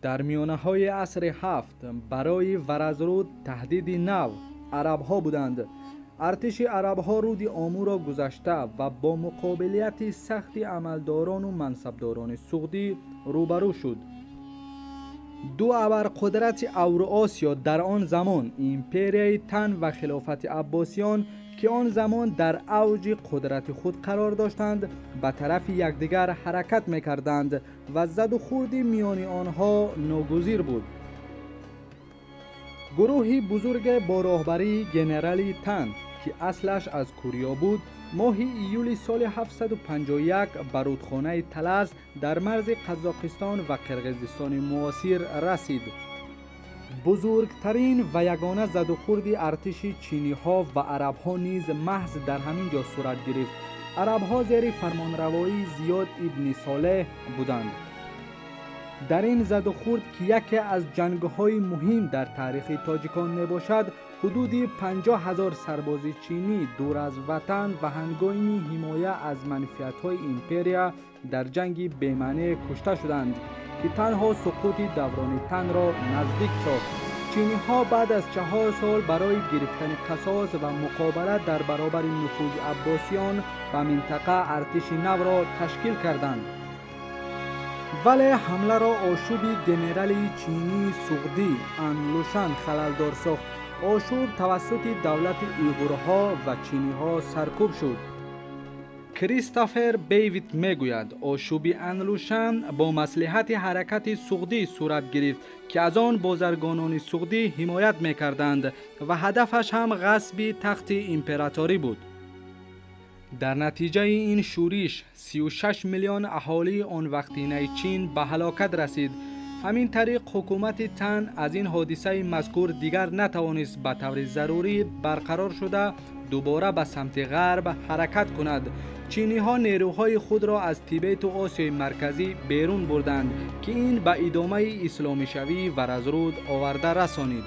Дар миёнаҳои асри ҳафт барои Варазруд таҳдиди нав арабҳо буданд. Артиши арабҳо руди Омуро гузашта ва бо муқобилияти сахти амалдорону мансабдорони суғдӣ рӯбарӯ шуд. Ду абарқудрати Авруосиё дар он замон, империяи Тан ва хилофати Аббосиён, ки он замон дар авҷи қудрати худ қарор доштанд, ба тарафи якдигар ҳаракат мекарданд ва заду хурди миёни онҳо ногузир буд. Гурӯҳи бузурге бо роҳбарии генерали Тан, ки аслаш аз Курё буд, моҳи июли соли 751 ба рудхонаи Талас дар марзи Қазоқистон ва Қирғизистони муосир расид. Бузургтарин ва ягона задухурди артиши чиниҳо ва арабҳо низ маҳз дар ҳамин ҷо сурат гирифт. Арабҳо зери фармонравоии Зиёд ибни Солеҳ буданд. Дар ин задухурд, ки яке аз ҷангҳои муҳим дар таърихи тоҷикон мебошад, ҳудуди 50 000 сарбози чинӣ дур аз ватан ва ҳангоми ҳимоя аз манфиатҳои империя дар ҷанги бемаъне кушта шуданд, ки танҳо суқути даврони Танро наздик сохт. Чиниҳо баъд аз 4 сол барои гирифтани қасос ва муқобала дар баробари нуфузи аббосиён ба минтақа артиши навро ташкил карданд. Вале ҳамларо ошӯби генерали чинии суғдӣ Ан Лушан халалдор сохт. Ошӯб тавассути давлати уйғурҳо ва чиниҳо саркӯб шуд. Кристофер Бейвит мегӯяд, ошӯби Анлушан бо маслиҳати ҳаракати суғдӣ сурат гирифт, ки аз он бозаргонони суғдӣ ҳимоят мекарданд ва ҳадафаш ҳам ғасби тахти императорӣ буд. Дар натиҷаи ин шӯриш 36 миллион аҳолии он вақтинаи Чин ба ҳалокат расид. Ҳамин тариқ, ҳукумати Тан аз ин ҳодисаи мазкур дигар натавонист ба таври зарурӣ барқарор шуда, дубора ба самти ғарб ҳаракат кунад. Чиниҳо нерӯҳои худро аз Тибету Осиёи Марказӣ берун бурданд, ки ин ба идомаи исломишавии Варазруд оварда расонид.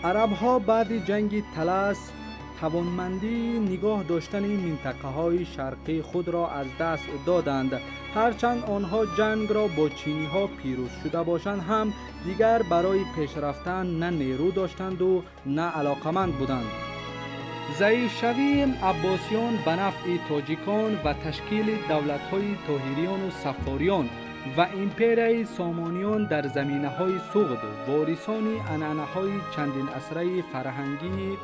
Арабҳо баъди ҷанги Талас тавонмандии нигоҳ доштани минтақаҳои шарқии худро аз даст доданд. Ҳарчанд онҳо ҷангро бо чиниҳо пирӯз шуда бошанд ҳам, дигар барои пешрафтан на нерӯ доштанду на алоқаманд буданд. Заифшавии аббосиён ба нафъи тоҷикон ва ташкили давлатҳои Тоҳириёну Саффориён ва империяи Сомониён дар заминаҳои Суғд, ворисони анъанаҳои чандинасраи фарҳангии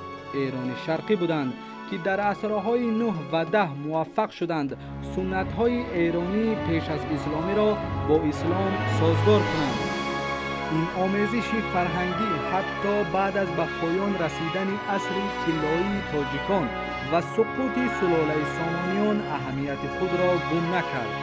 Эрони Шарқӣ буданд, ки дар асрҳои нӯҳ ва даҳ муваффақ шуданд суннатҳои эронии пеш аз исломиро бо ислом созгор кунанд. Ин омезиши фарҳангӣ ҳатто баъд аз ба поён расидани асри тиллоии тоҷикон ва суқути сулолаи Сомониён аҳамияти худро гум накард.